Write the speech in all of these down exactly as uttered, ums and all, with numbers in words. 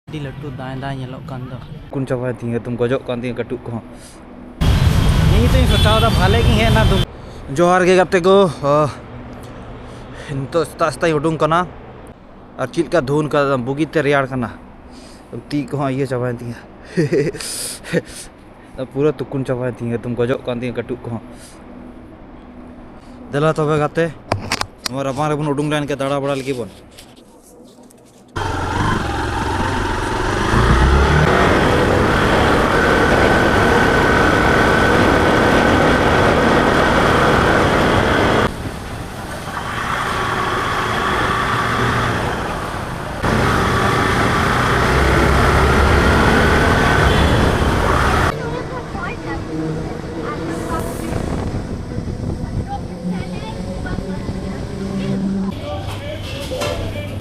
ᱟᱹᱰᱤ ᱞᱟᱹᱴᱩ ᱫᱟᱭ ᱫᱟᱭ ᱧᱮᱞᱚᱜ ᱠᱟᱱ ᱫᱚ᱾ ᱠᱩᱱ ᱪᱟᱵᱟᱭᱮᱱ ᱛᱤᱧᱟᱹ, ᱮᱠᱫᱚᱢ ᱜᱚᱡᱚᱜ ᱠᱟᱱ ᱛᱤᱧᱟᱹ ᱠᱟᱹᱴᱩᱵ ᱠᱚᱦᱚᱸ᱾ ᱤᱧ ᱛᱚᱧ ᱥᱚᱪᱟᱣ ᱫᱟ, ᱵᱷᱟᱞᱮ ᱜᱤᱧ ᱦᱮᱡ ᱮᱱᱟ ᱫᱩ᱾ ᱡᱚᱦᱟᱨ ᱜᱮ ᱜᱟᱛᱮ ᱠᱚ᱾ ᱚ, ᱱᱤᱛᱚᱜ ᱥᱮᱛᱟᱜ ᱥᱮᱛᱟᱜ ᱤᱧ ᱩᱰᱩᱝ ᱠᱟᱱᱟ᱾ ᱟᱨ ᱪᱮᱫ ᱞᱮᱠᱟ ᱫᱷᱩᱱ ᱠᱟᱫᱟ, ᱵᱩᱜᱤ ᱛᱮ ᱨᱮᱭᱟᱲ ᱠᱟᱱᱟ᱾ ᱛᱤ ᱠᱚᱦᱚᱸ ᱤᱭᱟᱹ ᱪᱟᱵᱟᱭᱮᱱ ᱛᱤᱧᱟᱹ᱾ ᱯᱩᱨᱟᱹ ᱛᱩᱠᱩᱱ ᱪᱟᱵᱟᱭᱮᱱ ᱛᱤᱧᱟᱹ, ᱮᱠᱫᱚᱢ ᱜᱚᱡᱚᱜ ᱠᱟᱱ ᱛᱤᱧᱟᱹ ᱠᱟᱹᱴᱩᱵ ᱠᱚᱦᱚᱸ᱾ ᱫᱮᱞᱟ ᱛᱚᱵᱮ ᱜᱟᱛᱮ, ᱱᱚᱣᱟ ᱨᱟᱵᱟᱝ ᱨᱮᱵᱚᱱ ᱩᱰᱩᱝ ᱞᱮᱱ ᱜᱮ ᱫᱟᱬᱟ ᱵᱟᱲᱟ ᱞᱟᱹᱜᱤᱫ ᱵᱚᱱ᱾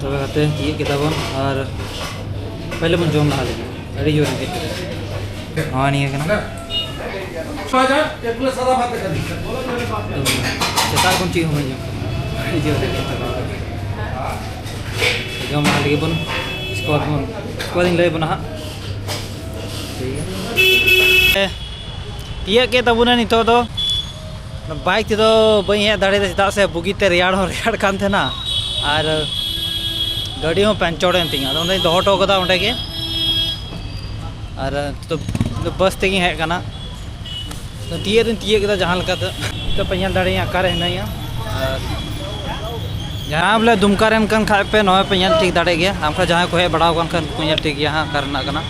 ᱛᱚᱵᱮ ᱠᱟᱛᱮ ᱤᱭᱟᱹ ᱠᱮᱫᱟ ᱵᱚᱱ ᱟᱨ ᱯᱟᱦᱞᱮ ᱵᱚᱱ ᱡᱚᱢ ᱞᱟᱦᱟ ᱞᱮᱜᱮ᱾ ᱟᱹᱰᱤ ᱡᱳᱨ ᱨᱮᱸᱜᱮᱡ ᱠᱟᱱᱟ᱾ ᱱᱚᱣᱟ ᱱᱤᱭᱟᱹ ᱠᱟᱱᱟ᱾ ᱥᱮᱛᱟᱜ ᱠᱷᱚᱱ ᱪᱮᱫ ᱦᱚᱸ ᱵᱟᱹᱧ ᱡᱚᱢ ᱠᱟᱫᱟ᱾ ᱟᱹᱰᱤ ᱡᱳᱨ ᱨᱮᱸᱜᱮᱡ ᱪᱟᱵᱟ ᱟᱠᱟᱱᱟ᱾ ᱡᱚᱢ ᱞᱟᱦᱟ ᱞᱮᱜᱮ ᱵᱚᱱ, ᱤᱥᱠᱮ ᱵᱟᱫ ᱵᱚᱱ, ᱤᱥᱠᱮ ᱵᱟᱫ ᱤᱧ ᱞᱟᱹᱭ ᱟᱵᱚᱱᱟ ᱦᱟᱸᱜ᱾ ᱴᱷᱤᱠ ᱜᱮᱭᱟ᱾ ᱛᱤᱭᱟᱹᱜ ᱠᱮᱫ ᱛᱟᱵᱚᱱᱟ ᱱᱤᱛᱚᱜ ᱫᱚ᱾ ᱵᱟᱭᱤᱠ ᱛᱮᱫᱚ ᱵᱟᱹᱧ ᱦᱮᱡ ᱫᱟᱲᱮᱭᱟᱫᱟ, ᱪᱮᱫᱟᱜ ᱥᱮ ᱵᱩᱜᱤᱛᱮ ᱨᱮᱭᱟᱲ ᱦᱚᱸ ᱨᱮᱭᱟᱲ ᱠᱟᱱ ᱛᱟᱦᱮᱱᱟ ᱟᱨ ᱜᱟᱹᱰᱤ ᱦᱚᱸ ᱯᱟᱱᱪᱟᱨ ᱮᱱ ᱛᱤᱧᱟ᱾ ᱟᱫᱚ ᱚᱸᱰᱮᱧ ᱫᱚᱦᱚ ᱦᱚᱴᱚ ᱠᱟᱫᱟ ᱚᱸᱰᱮ ᱜᱮ᱾ ᱟᱨ ᱱᱤᱛᱚᱜ ᱫᱚ ᱵᱟᱥ ᱛᱮᱜᱮᱧ ᱦᱮᱡ ᱠᱟᱱᱟ᱾ ᱛᱚ ᱛᱤᱭᱟᱹᱜ ᱫᱚᱧ ᱛᱤᱭᱟᱹᱜ ᱠᱮᱫᱟ ᱡᱟᱦᱟᱸ ᱞᱮᱠᱟᱛᱮ᱾ ᱱᱤᱛᱚᱜ ᱯᱮ ᱧᱮᱞ ᱫᱟᱲᱮᱭᱟᱹᱧᱟ ᱚᱠᱟᱨᱮ ᱦᱤᱱᱟᱹᱧᱟ᱾ ᱟᱨ ᱡᱟᱦᱟᱸ ᱵᱚᱞᱮ ᱫᱩᱢᱠᱟ ᱨᱮᱱ ᱠᱟᱱ ᱠᱷᱟᱡ ᱯᱮ, ᱱᱚᱜᱼᱚᱭ ᱯᱮ ᱧᱮᱞ ᱴᱷᱤᱠ ᱫᱟᱲᱮᱭᱟᱜ ᱜᱮᱭᱟ᱾ ᱟᱢ ᱠᱷᱟᱡ ᱡᱟᱦᱟᱸᱭ ᱠᱚ ᱦᱮᱡ ᱵᱟᱲᱟᱣ ᱟᱠᱟᱱ ᱠᱷᱟᱱ ᱩᱱᱠᱩ ᱧᱮᱞ ᱴᱷᱤᱠ ᱜᱮᱭᱟ ᱦᱟᱸᱜ ᱚᱠᱟ ᱨᱮᱱᱟᱜ ᱠᱟᱱᱟ᱾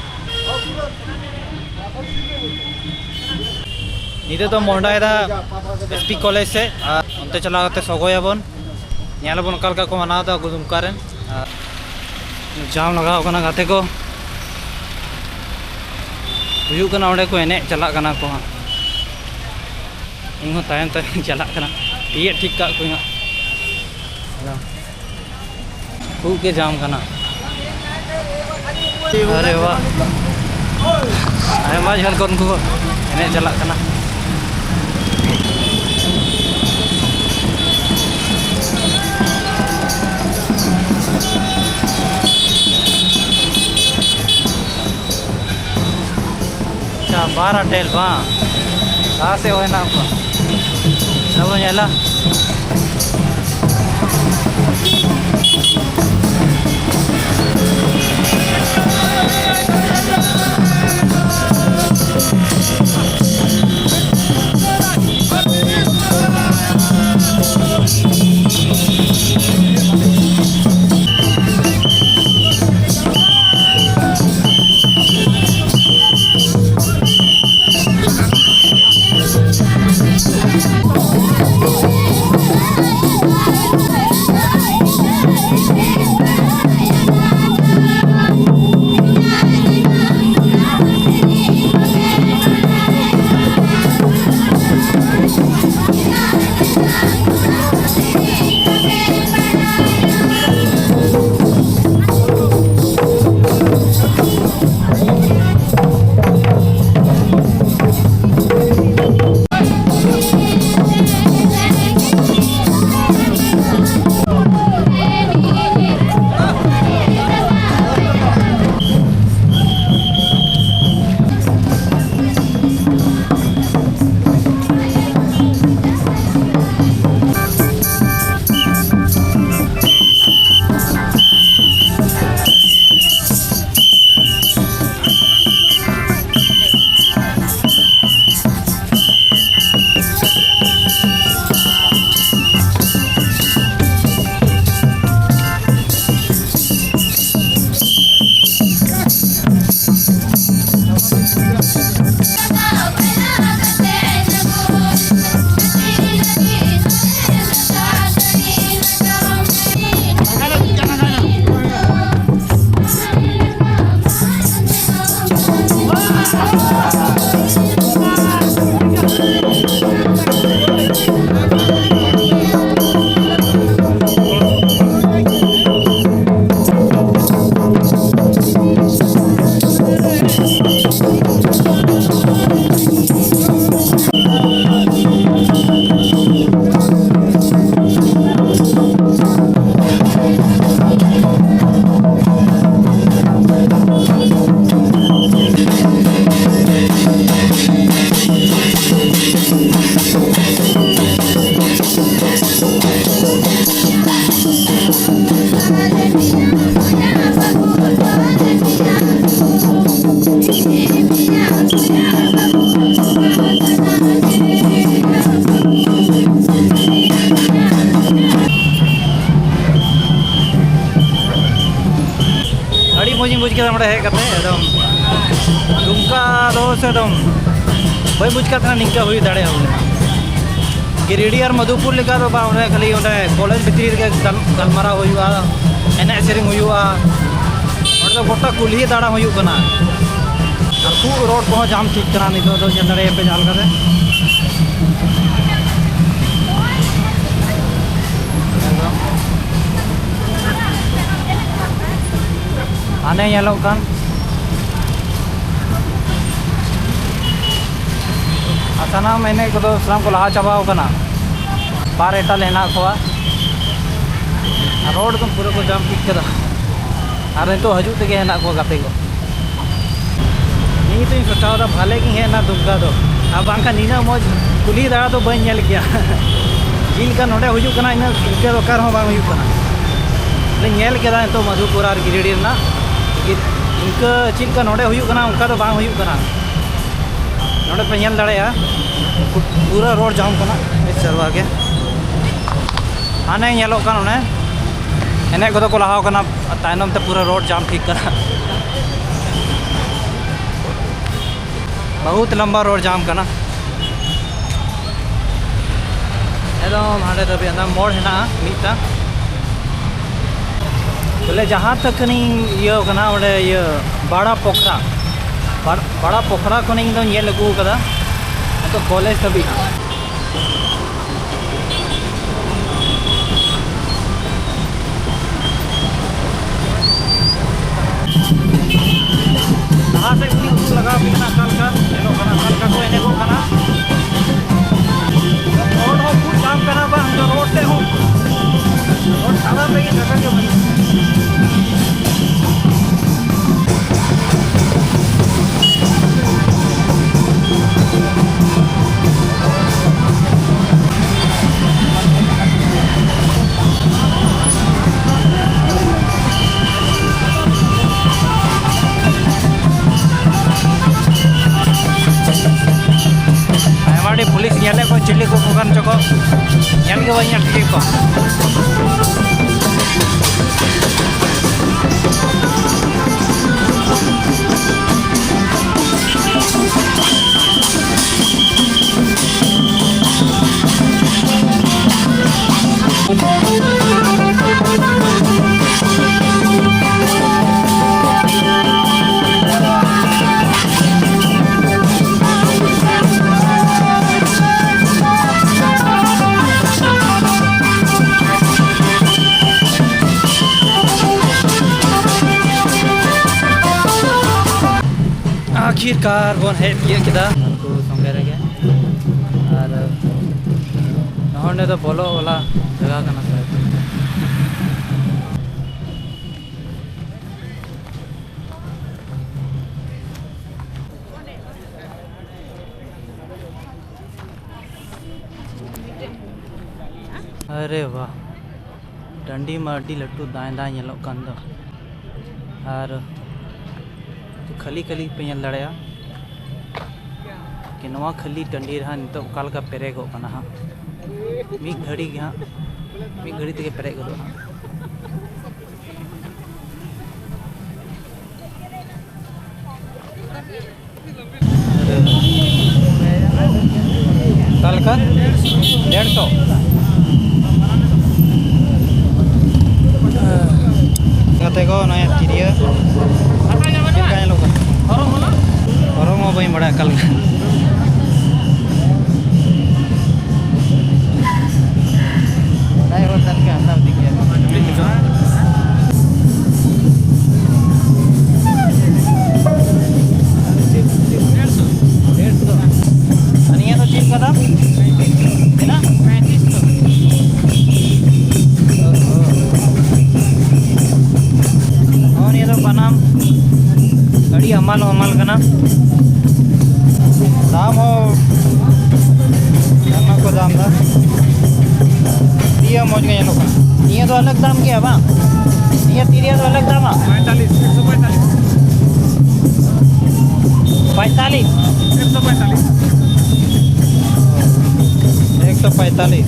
ᱱᱤᱛᱚᱜ ᱫᱚ ᱢᱚᱦᱰᱟᱭᱫᱟ ᱮᱥ ᱯᱤ ᱠᱚᱞᱮᱡᱽ ᱥᱮᱫ, ᱟᱨ ᱚᱱᱛᱮ ᱪᱟᱞᱟᱣ ᱠᱟᱛᱮ ᱥᱚᱜᱚᱭᱟᱵᱚᱱ, ᱧᱮᱞ ᱟᱵᱚᱱ ᱚᱠᱟ ᱞᱮᱠᱟ ᱠᱚ ᱢᱟᱱᱟᱣ ᱮᱫᱟ ᱟᱵᱚ ᱫᱩᱢᱠᱟ ᱨᱮᱱ᱾ ᱟᱨ ᱡᱟᱢ ᱞᱟᱜᱟᱣ ᱠᱟᱱᱟ ᱜᱟᱛᱮ ᱠᱚ, ᱦᱩᱭᱩᱜ ᱠᱟᱱᱟ ᱚᱸᱰᱮ ᱠᱚ ᱮᱱᱮᱡ ᱪᱟᱞᱟᱜ ᱠᱟᱱᱟ ᱠᱚ ᱦᱟᱸᱜ᱾ ᱤᱧ ᱦᱚᱸ ᱛᱟᱭᱚᱢ ᱛᱟᱭᱚᱢ ᱤᱧ ᱪᱟᱞᱟᱜ ᱠᱟᱱᱟ, ᱛᱤᱭᱟᱹᱜ ᱴᱷᱤᱠ ᱠᱟᱜ ᱠᱚᱣᱟᱧ ᱦᱟᱸᱜ᱾ ᱠᱷᱩᱵ ᱜᱮ ᱡᱟᱢ ᱠᱟᱱᱟ᱾ ᱟᱨᱮ ᱵᱟᱦ, ᱟᱭᱢᱟ ᱡᱷᱟᱲᱠᱷᱚᱸᱰ ᱠᱚ ᱮᱱᱮᱡ ᱪᱟᱞᱟᱜ ᱠᱟᱱᱟ᱾ ᱵᱟᱨ ᱟᱴᱮᱞ ᱵᱟᱝ, ᱞᱟᱦᱟ ᱥᱮᱫ ᱦᱚᱸ ᱦᱮᱱᱟᱜ ᱠᱚᱣᱟ᱾ ᱪᱚᱞᱚ ᱧᱮᱞᱟ᱾ ᱟᱹᱰᱤ ᱢᱚᱡᱽ ᱤᱧ ᱵᱩᱡᱽ ᱠᱮᱫᱟ ᱱᱚᱰᱮ ᱦᱮᱡ ᱠᱟᱛᱮ, ᱮᱠᱫᱚᱢ ᱫᱩᱢᱠᱟ ᱫᱚ ᱥᱮ ᱮᱠᱫᱚᱢ ᱵᱟᱹᱧ ᱵᱩᱡᱽ ᱠᱟᱫ ᱛᱟᱦᱮᱱᱟ ᱱᱤᱝᱠᱟ ᱦᱩᱭ ᱫᱟᱲᱮᱭᱟᱜᱼᱟ ᱵᱚᱞᱮ᱾ ᱜᱤᱨᱤᱰᱤ ᱟᱨ ᱢᱚᱫᱷᱩᱯᱩᱨ ᱞᱮᱠᱟ ᱫᱚ ᱵᱟᱝ, ᱚᱸᱰᱮ ᱠᱷᱟᱹᱞᱤ ᱚᱸᱰᱮ ᱠᱚᱞᱮᱡᱽ ᱵᱷᱤᱛᱨᱤ ᱨᱮᱜᱮ ᱜᱟᱞ-, ᱜᱟᱞᱢᱟᱨᱟᱣ ᱦᱩᱭᱩᱜᱼᱟ, ᱮᱱᱮᱡ ᱥᱮᱨᱮᱧ ᱦᱩᱭᱩᱜᱼᱟ᱾ ᱚᱸᱰᱮ ᱫᱚ ᱜᱚᱴᱟ ᱠᱩᱞᱦᱤ ᱫᱟᱬᱟ ᱦᱩᱭᱩᱜ ᱠᱟᱱᱟ᱾ ᱟᱨ ᱠᱷᱩᱵ ᱨᱳᱰ ᱠᱚᱦᱚᱸ ᱡᱟᱢ ᱴᱷᱤᱠ ᱠᱟᱱᱟ ᱱᱤᱛᱚᱜ ᱫᱚ, ᱧᱮᱞ ᱫᱟᱲᱮᱭᱟᱜ ᱯᱮ ᱡᱟᱦᱟᱸ ᱞᱮᱠᱟᱛᱮ᱾ ᱦᱟᱱᱮ ᱧᱮᱞᱚᱜ ᱠᱟᱱ ᱟᱨ ᱥᱟᱱᱟᱢ ᱮᱱᱮᱡ ᱠᱚᱫᱚ ᱥᱟᱱᱟᱢ ᱠᱚ ᱞᱟᱦᱟ ᱪᱟᱵᱟᱣ ᱠᱟᱱᱟ᱾ ᱵᱟᱨ ᱮᱴᱟᱞ ᱦᱮᱱᱟᱜ ᱠᱚᱣᱟ᱾ ᱟᱨ ᱨᱳᱰ ᱫᱚ ᱯᱩᱨᱟᱹ ᱠᱚ ᱡᱟᱢ ᱴᱷᱤᱠ ᱠᱟᱫᱟ᱾ ᱟᱨ ᱱᱤᱛᱚᱜ ᱦᱤᱡᱩᱜ ᱛᱮᱜᱮ ᱦᱮᱱᱟᱜ ᱠᱚᱣᱟ ᱜᱟᱛᱮ ᱠᱚ᱾ ᱱᱤᱛ ᱤᱧ ᱥᱚᱪᱟᱣ ᱫᱟ ᱵᱷᱟᱞᱮ ᱜᱤᱧ ᱦᱮᱡ ᱮᱱᱟ ᱫᱩᱢᱠᱟ ᱫᱚ, ᱟᱨ ᱵᱟᱝᱠᱷᱟᱱ ᱱᱤᱱᱟᱹᱜ ᱢᱚᱡᱽ ᱠᱩᱞᱦᱤ ᱫᱟᱬᱟ ᱫᱚ ᱵᱟᱹᱧ ᱧᱮᱞ ᱠᱮᱭᱟ᱾ ᱪᱮᱫ ᱞᱮᱠᱟ ᱱᱚᱰᱮ ᱦᱩᱭᱩᱜ ᱠᱟᱱᱟ, ᱤᱱᱟᱹ ᱤᱱᱠᱟᱹ ᱫᱚ ᱚᱠᱟ ᱨᱮᱦᱚᱸ ᱵᱟᱝ ᱦᱩᱭᱩᱜ ᱠᱟᱱᱟ᱾ ᱞᱮ ᱧᱮᱞ ᱠᱮᱫᱟ ᱱᱤᱛᱚᱜ ᱢᱚᱫᱷᱩᱯᱩᱨ ᱟᱨ ᱜᱤᱨᱤᱰᱤ ᱨᱮᱱᱟᱜ, ᱤᱱᱠᱟᱹ ᱪᱮᱫ ᱞᱮᱠᱟ ᱱᱚᱰᱮ ᱦᱩᱭᱩᱜ ᱠᱟᱱᱟ ᱚᱱᱠᱟ ᱫᱚ ᱵᱟᱝ ᱦᱩᱭᱩᱜ ᱠᱟᱱᱟ᱾ ᱱᱚᱰᱮ ᱯᱮ ᱧᱮᱞ ᱫᱟᱲᱮᱭᱟᱜᱼᱟ, ᱯᱩᱨᱟᱹ ᱨᱳᱰ ᱡᱟᱢ ᱠᱟᱱᱟ ᱵᱮᱥ ᱪᱟᱨᱣᱟ ᱜᱮ᱾ ᱦᱟᱱᱮ ᱧᱮᱞᱚᱜ ᱠᱟᱱ ᱚᱱᱮ ᱮᱱᱮᱡ ᱠᱚᱫᱚ ᱠᱚ ᱞᱟᱦᱟᱣ ᱠᱟᱱᱟ, ᱛᱟᱭᱱᱚᱢ ᱛᱮ ᱯᱩᱨᱟᱹ ᱨᱳᱰ ᱡᱟᱢ ᱴᱷᱤᱠ ᱠᱟᱱᱟ᱾ ᱵᱚᱦᱩᱛ ᱞᱚᱢᱵᱟ ᱨᱳᱰ ᱡᱟᱢ ᱠᱟᱱᱟ᱾ ᱮᱠᱫᱚᱢ ᱦᱟᱸᱰᱮ ᱫᱷᱟᱹᱵᱤᱡ ᱚᱱᱟ ᱢᱳᱲ ᱦᱮᱱᱟᱜᱼᱟ ᱢᱤᱫᱴᱟᱝ᱾ ᱵᱚᱞᱮ ᱡᱟᱦᱟᱸ ᱛᱟᱹᱠ ᱠᱷᱚᱱᱤᱧ ᱤᱭᱟᱹ ᱠᱟᱱᱟ ᱚᱸᱰᱮ ᱤᱭᱟᱹ ᱵᱟᱲᱟ ᱯᱚᱠᱷᱨᱟ, ᱵᱟᱲ-, ᱵᱟᱲᱟ ᱯᱚᱠᱷᱨᱟ ᱠᱷᱚᱱᱤᱧ ᱫᱚ ᱧᱮᱞ ᱟᱹᱜᱩ ᱠᱟᱫᱟ ᱱᱤᱛᱚᱜ ᱠᱚᱞᱮᱡᱽ ᱫᱷᱟᱹᱵᱤᱡ ᱦᱟᱸᱜ᱾ ᱞᱟᱦᱟ ᱥᱮᱫ ᱠᱷᱚᱱᱤᱧ ᱩᱫᱩᱜ ᱞᱟᱜᱟᱣ ᱟᱯᱮ ᱠᱟᱱᱟ, ᱚᱠᱟ ᱞᱮᱠᱟ ᱧᱮᱞᱚᱜ ᱠᱟᱱᱟ, ᱚᱠᱟ ᱞᱮᱠᱟ ᱠᱚ ᱮᱱᱮᱡᱚᱜ ᱠᱟᱱᱟ᱾ ᱨᱳᱰ ᱦᱚᱸ ᱯᱷᱩᱞ ᱡᱟᱢ ᱠᱟᱱᱟ ᱵᱟᱝ, ᱨᱳᱰ ᱛᱮ ᱦᱚᱸ, ᱨᱳᱰ ᱛᱟᱲᱟᱢ ᱞᱟᱹᱜᱤᱫ ᱡᱟᱭᱜᱟ ᱜᱮ ᱵᱟᱹᱱᱩᱜᱼᱟ᱾ ᱪᱚᱠᱚ ᱧᱮᱞ ᱜᱮ ᱵᱟᱹᱧ ᱧᱮᱞ ᱴᱷᱤᱠ ᱠᱚᱣᱟ᱾ ᱟᱹᱠᱷᱤᱨ ᱠᱟᱨ ᱵᱚᱱ ᱦᱮᱡ ᱛᱤᱭᱳᱜ ᱠᱮᱫᱟ ᱩᱱᱠᱩ ᱥᱚᱸᱜᱮ ᱨᱮᱜᱮ᱾ ᱟᱨ ᱱᱚᱰᱮ ᱫᱚ ᱵᱚᱞᱚᱜ ᱵᱟᱞᱟ ᱡᱟᱭᱜᱟ ᱠᱟᱱᱟ ᱥᱟᱭᱮᱫ᱾ ᱟᱨᱮ ᱵᱟᱦ, ᱴᱟᱺᱰᱤ ᱢᱟ ᱟᱹᱰᱤ ᱞᱟᱹᱴᱩ ᱫᱟᱸᱭ ᱫᱟᱸᱭ ᱧᱮᱞᱚᱜ ᱠᱟᱱ ᱫᱚ᱾ ᱟᱨ ᱠᱷᱟᱹᱞᱤ ᱠᱷᱟᱹᱞᱤ ᱯᱮ ᱧᱮᱞ ᱫᱟᱲᱮᱭᱟᱜᱼᱟ ᱠᱤ ᱱᱚᱣᱟ ᱠᱷᱟᱹᱞᱤ ᱴᱟᱺᱰᱤ ᱨᱮᱦᱟᱸᱜ ᱱᱤᱛᱚᱜ ᱚᱠᱟ ᱞᱮᱠᱟ ᱯᱮᱨᱮᱡᱚᱜ ᱠᱟᱱᱟ ᱦᱟᱸᱜ᱾ ᱢᱤᱫ ᱜᱷᱟᱹᱲᱤ ᱜᱮ ᱦᱟᱸᱜ, ᱢᱤᱫ ᱜᱷᱟᱹᱲᱤ ᱛᱮᱜᱮ ᱯᱮᱨᱮᱡ ᱜᱚᱫᱚᱜᱼᱟ ᱦᱟᱸᱜ᱾ ᱚᱠᱟ ᱞᱮᱠᱟ? ᱰᱮᱲᱥᱚ᱾ ᱜᱟᱛᱮ ᱠᱚ, ᱱᱚᱜᱼᱚᱭ ᱛᱤᱨᱭᱟᱹ ᱪᱮᱫ ᱞᱮᱠᱟ ᱧᱮᱞᱚᱜ ᱠᱟᱱᱟ? ᱦᱚᱨᱚᱜ ᱦᱚᱸ ᱵᱟᱹᱧ ᱵᱟᱲᱟᱭᱟ ᱚᱠᱟ ᱞᱮᱠᱟ᱾ ᱰᱟᱭᱵᱷᱟᱨ ᱛᱟᱦᱮᱱ ᱠᱷᱟᱱ ᱦᱟᱛᱟᱣ ᱤᱫᱤ ᱠᱮᱭᱟ᱾ ᱟᱨ ᱱᱤᱭᱟᱹ ᱫᱚ ᱪᱮᱫ ᱞᱮᱠᱟ ᱫᱟᱢ? ᱛᱤᱱᱟᱹᱜ? ᱱᱚᱜᱼᱚ ᱱᱤᱭᱟᱹ ᱫᱚ ᱵᱟᱱᱟᱢ ᱟᱹᱰᱤ ᱦᱟᱢᱟᱞ ᱦᱟᱢᱟᱞ ᱠᱟᱱᱟ᱾ ᱫᱟᱢ ᱦᱚᱸ ᱟᱭᱢᱟ ᱠᱚ ᱫᱟᱢ ᱫᱟ᱾ ᱱᱤᱭᱟᱹ ᱢᱚᱡᱽ ᱜᱮ ᱧᱮᱞᱚᱜ ᱠᱟᱱᱟ᱾ ᱱᱤᱭᱟᱹ ᱫᱚ ᱟᱞᱟᱜᱽ ᱫᱟᱢ ᱜᱮᱭᱟ ᱵᱟᱝ? ᱱᱤᱭᱟᱹ ᱛᱤᱨᱭᱳ ᱫᱚ ᱟᱞᱟᱜᱽ ᱫᱟᱢᱟ? ᱯᱚᱸᱭᱛᱟᱞᱤᱥ, ᱮᱠᱥᱚ ᱯᱚᱸᱭᱛᱟᱞᱤᱥ᱾ ᱯᱚᱸᱭᱛᱟᱞᱤᱥ? ᱮᱠᱥᱚ ᱯᱚᱸᱭᱛᱟᱞᱤᱥ᱾ ᱯᱚᱸᱭᱛᱟᱞᱤᱥ᱾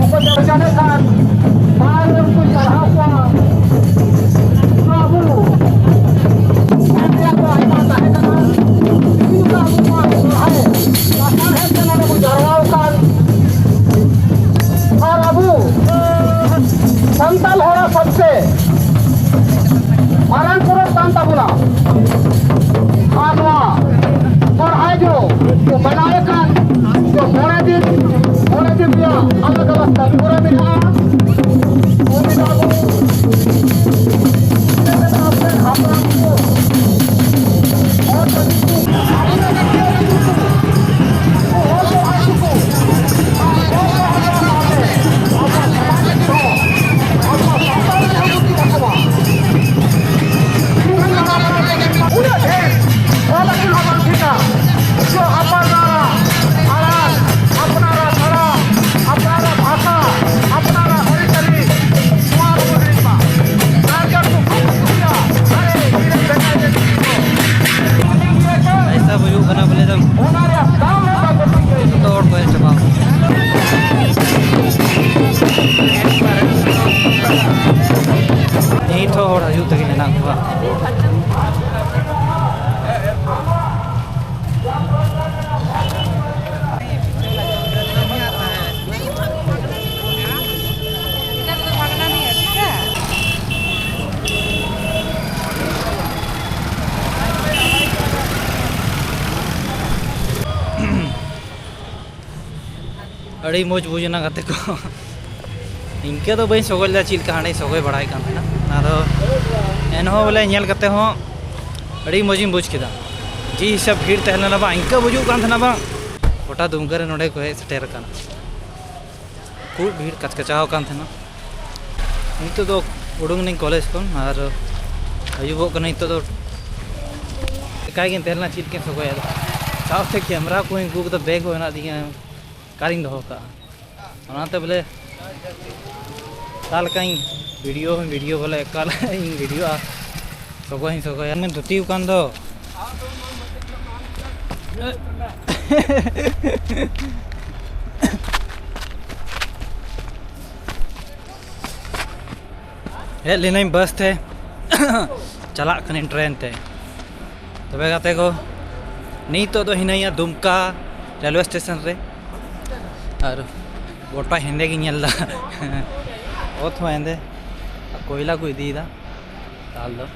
ᱚᱠᱚᱭ ᱪᱟᱱᱮ ᱠᱷᱟᱱ ᱢᱟᱲᱟᱝ ᱨᱮ ᱩᱱᱠᱩ ᱪᱟᱨᱦᱟᱣ ᱠᱚᱣᱟ᱾ ᱟᱵᱚ ᱢᱮᱱ ᱨᱮᱭᱟᱜ ᱫᱚ ᱟᱭᱢᱟ ᱛᱟᱦᱮᱸ ᱠᱟᱱᱟ᱾ ᱛᱮᱦᱮᱧ ᱫᱚ ᱟᱵᱚ ᱱᱚᱣᱟ ᱥᱚᱨᱦᱟᱭ ᱞᱟᱥᱟᱲᱦᱮᱫ ᱛᱮ ᱱᱚᱰᱮ ᱵᱚ ᱡᱟᱨᱣᱟ ᱟᱠᱟᱱ᱾ ᱟᱨ ᱟᱵᱚ ᱥᱟᱱᱛᱟᱲ ᱦᱚᱲᱟᱜ ᱥᱚᱵᱛᱮ ᱢᱟᱨᱟᱝ ᱯᱚᱨᱚᱵᱽ ᱠᱟᱱ ᱛᱟᱵᱚᱱᱟ᱾ ᱟᱨ ᱱᱚᱣᱟ ᱥᱚᱨᱦᱟᱭ ᱫᱚ ᱠᱚ ᱢᱟᱱᱟᱣᱮᱫ ᱠᱟᱱ ᱫᱚ ᱢᱚᱬᱮ ᱫᱤᱱ, ᱢᱚᱬᱮ ᱫᱤᱱ ᱨᱮᱭᱟᱜ ᱟᱞᱟᱜᱽ ᱟᱞᱟᱜᱽ ᱠᱟᱹᱢᱤ ᱦᱚᱨᱟ ᱢᱮᱱᱟᱜᱼᱟ᱾ ᱩᱱ ᱫᱚ ᱟᱵᱚ ᱦᱟᱯᱲᱟᱢ ᱠᱚ ᱦᱚᱲ ᱠᱚ ᱩᱱᱟᱹᱜ ᱰᱷᱮᱨ ᱚᱞ ᱟᱹᱠᱤᱞ ᱦᱚᱸ ᱵᱟᱝ ᱴᱷᱤᱠᱟ᱾ ᱡᱚ ᱟᱯᱱᱟᱨᱟᱜ ᱟᱲᱟᱝ, ᱟᱯᱱᱟᱨᱟᱜ ᱫᱷᱚᱨᱚᱢ, ᱟᱯᱱᱟᱨᱟᱜ ᱵᱷᱟᱥᱟ, ᱟᱯᱱᱟᱨᱟᱜ ᱟᱹᱨᱤᱪᱟᱹᱞᱤ, ᱱᱚᱣᱟ ᱫᱚᱵᱚᱱ ᱦᱤᱲᱤᱧ ᱢᱟ᱾ ᱟᱨ ᱡᱟᱦᱟᱸ ᱠᱚ ᱠᱩᱥᱤᱭᱟ, ᱟᱨᱮ, ᱤᱧ ᱨᱮᱱ ᱵᱮᱴᱟ ᱡᱟᱹᱛᱤ ᱠᱚ᱾ ᱦᱤᱥᱟᱹᱵ ᱦᱩᱭᱩᱜ ᱠᱟᱱᱟ ᱵᱚᱞᱮ ᱫᱚ᱾ ᱚᱱᱟ ᱨᱮᱭᱟᱜ ᱫᱟᱢ ᱦᱚᱸ ᱵᱟᱠᱚ ᱵᱩᱡᱷᱟᱹᱣ᱾ ᱡᱚᱛᱚ ᱦᱚᱲ ᱠᱚ ᱦᱮᱡ ᱪᱟᱵᱟᱣ ᱠᱟᱱᱟ᱾ ᱱᱤᱛ ᱦᱚᱸ ᱦᱚᱲ ᱦᱤᱡᱩᱜ ᱛᱮᱜᱮ ᱢᱮᱱᱟᱜ ᱠᱚᱣᱟ᱾ ᱟᱹᱰᱤ ᱢᱚᱡᱽ ᱵᱩᱡᱽ ᱮᱱᱟ ᱜᱟᱛᱮ ᱠᱚ᱾ ᱤᱱᱠᱟᱹ ᱫᱚ ᱵᱟᱹᱧ ᱥᱚᱜᱚᱭ ᱞᱮᱫᱟ, ᱪᱮᱫ ᱞᱮᱠᱟ ᱦᱟᱸᱰᱮᱧ ᱥᱚᱜᱚᱭ ᱵᱟᱲᱟᱭᱮᱫ ᱠᱟᱱ ᱛᱟᱦᱮᱱᱟ᱾ ᱟᱫᱚ ᱮᱱᱦᱚᱸ ᱵᱚᱞᱮ ᱧᱮᱞ ᱠᱟᱛᱮ ᱦᱚᱸ ᱟᱹᱰᱤ ᱢᱚᱡᱽ ᱤᱧ ᱵᱩᱡᱽ ᱠᱮᱫᱟ᱾ ᱡᱮ ᱦᱤᱥᱟᱹᱵ ᱵᱷᱤᱲ ᱛᱟᱦᱮᱸ ᱞᱮᱱᱟ ᱵᱟᱝ, ᱤᱱᱠᱟᱹ ᱵᱩᱡᱩᱜ ᱠᱟᱱ ᱛᱟᱦᱮᱱᱟ ᱵᱟᱝ, ᱜᱚᱴᱟ ᱫᱩᱢᱠᱟᱹ ᱨᱮ ᱱᱚᱰᱮ ᱠᱚ ᱦᱮᱡ ᱥᱮᱴᱮᱨ ᱟᱠᱟᱱᱟ᱾ ᱠᱷᱩᱵ ᱵᱷᱤᱲ ᱠᱟᱪᱠᱟᱪᱟᱣ ᱟᱠᱟᱱ ᱛᱟᱦᱮᱱᱟ᱾ ᱱᱤᱛᱚᱜ ᱫᱚ ᱩᱰᱩᱝ ᱱᱟᱹᱧ ᱠᱚᱞᱮᱡᱽ ᱠᱷᱚᱱ, ᱟᱨ ᱟᱹᱭᱩᱵᱚᱜ ᱠᱟᱱᱟ ᱱᱤᱛᱚᱜ ᱫᱚ᱾ ᱮᱠᱟᱭ ᱜᱤᱧ ᱛᱟᱦᱮᱸ ᱞᱮᱱᱟ, ᱪᱮᱫ ᱞᱮᱠᱟᱧ ᱥᱚᱜᱚᱭᱟ ᱟᱫᱚ᱾ ᱥᱟᱶᱛᱮ ᱠᱮᱢᱮᱨᱟ ᱠᱚᱦᱚᱸᱧ ᱟᱹᱜᱩ ᱠᱟᱫᱟ, ᱵᱮᱜᱽ ᱦᱚᱸ ᱦᱮᱱᱟᱜ ᱛᱤᱧᱟᱹ, ᱚᱠᱟᱨᱤᱧ ᱫᱚᱦᱚ ᱠᱟᱜᱼᱟ? ᱚᱱᱟᱛᱮ ᱵᱚᱞᱮ ᱚᱠᱟ ᱞᱮᱠᱟᱧ ᱵᱷᱤᱰᱤᱭᱳ ᱦᱚᱸᱧ ᱵᱷᱤᱰᱤᱭᱳ, ᱵᱚᱞᱮ ᱚᱠᱟ ᱞᱮᱠᱟᱧ ᱵᱷᱤᱰᱤᱭᱳᱜᱼᱟ, ᱥᱚᱜᱚᱭ ᱦᱚᱸᱧ ᱥᱚᱜᱚᱭᱟ᱾ ᱢᱮᱱ ᱫᱷᱩᱛᱤ ᱟᱠᱟᱱ ᱫᱚ᱾ ᱦᱮᱡ ᱞᱤᱱᱟᱹᱧ ᱵᱟᱥ ᱛᱮ᱾ ᱪᱟᱞᱟᱜ ᱠᱟᱹᱱᱟᱹᱧ ᱴᱨᱮᱱ ᱛᱮ᱾ ᱛᱚᱵᱮ ᱜᱟᱛᱮ ᱠᱚ, ᱱᱤᱛᱚᱜ ᱫᱚ ᱦᱤᱱᱟᱹᱧᱟ ᱫᱩᱢᱠᱟ ᱨᱮᱞᱣᱮ ᱥᱴᱮᱥᱚᱱ ᱨᱮ᱾ ᱟᱨ ᱜᱚᱴᱟ ᱦᱮᱸᱫᱮ ᱜᱤᱧ ᱧᱮᱞ ᱮᱫᱟ᱾ ᱚᱛ ᱦᱚᱸ ᱦᱮᱸᱫᱮ᱾ ᱟᱨ ᱠᱚᱭᱞᱟ ᱠᱚ ᱤᱫᱤᱭᱮᱫᱟ ᱫᱟᱞ ᱫᱚ᱾